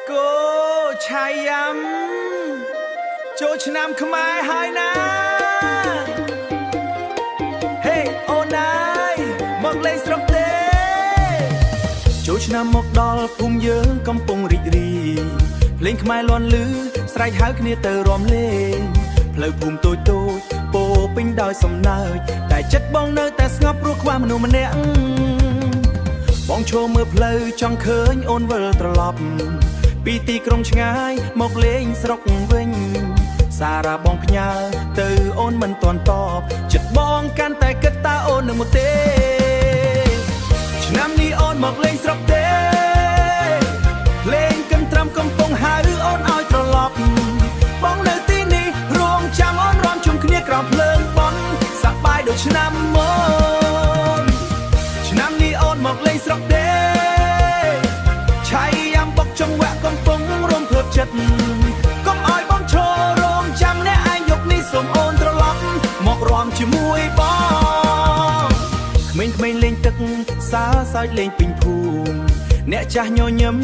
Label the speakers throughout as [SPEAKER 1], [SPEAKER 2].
[SPEAKER 1] Let's go ឆៃយ៉ាំចូលឆ្នាំខ្មែរហើយណា Hey អូនណាយមកលេងស្រុកទេចូលឆ្នាំមកដល់ភូមិយើងកំពុងរីករាយភ្លេងខ្មែរលាន់លឺស្រែកហៅគ្នាទៅរាំលេងផ្លូវភូមិតូចតូចពោពេញដោយសំណើចតែចិត្តបងនៅតែស្ងប់ព្រោះខ្វះមនុស្សម្នាក់ បងឈរមើលផ្លូវចង់ឃើញអូនវិលត្រឡប់ពីទីក្រុងឆ្ងាយមកលេងស្រុកវិញ សារ៉ាបងផ្ញើទៅអូនមិនទាន់តបចិត្តបងកាន់តែគិតតើអូននឹងមកទេ ឆ្នាំនេះអូនមកលេងស្រុកទេលេងកន្ទ្រឹមកំពុងហៅអូនឲ្យត្រឡប់បងនៅទីនេះរងចាំអូនរំជុំគ្នាក្រោមភ្លើងបន់សប្បាយដូចឆ្នាំមុន ឆ្នាំនេះអូនមកលេងស្រុកទេឆៃយ៉ាំបុកចង្វាក់កំពុងរំភើបចិត្តកុំឲ្យបងឈររងចាំអ្នកឯងយប់នេះសូមអូនត្រឡប់មករំជាមួយបងក្មេងៗលេងទឹកសាសើចលេងពេញភូមិអ្នកចាស់ញញឹម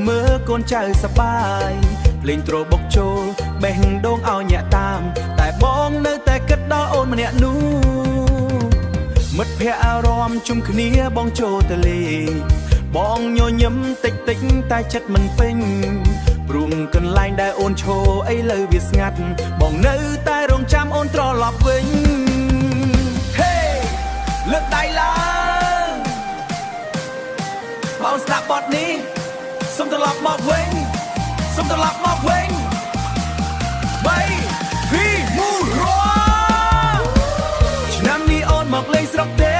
[SPEAKER 1] មើលកូនចៅសប្បាយភ្លេងទ្របុកចូលបេះដូងឲ្យញាក់តាម តែបងនៅតែគិតដល់អូនម្នាក់នោះ មិត្តភ័ក្តិអារម្មណ៍ជុំគ្នាបងចូលទៅលេងបងញញឹមតិចតិចតែចិត្តមិនពេញព្រោះកន្លែងដែលអូនឈរអីលើវាស្ងាត់បងនៅតែរងចាំអូនត្រឡប់វិញ Hey លើកដៃឡើងបងស្ដាប់បទនេះសូមត្រឡប់មកវិញសូមត្រឡប់មកវិញ3 2 1រឆ្នាំនេះអូនមកលេងស្រុកទេ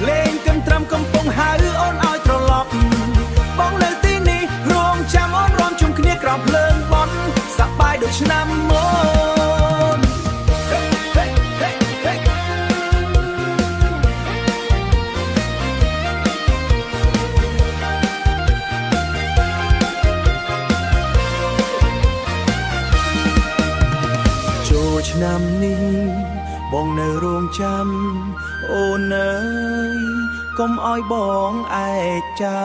[SPEAKER 1] លេងកន្ទ្រឹមកំពុងហៅអូនឲ្យត្រឡប់បងនៅទីនេះរងចាំអូនរំជុំគ្នាក្រោមភ្លើងបន់សប្បាយដូចឆ្នាំមុន Hey, hey, hey, hey. ចូលឆ្នាំនេះបងនៅរងចាំអូនអើយកុំឲ្យបងឯកចា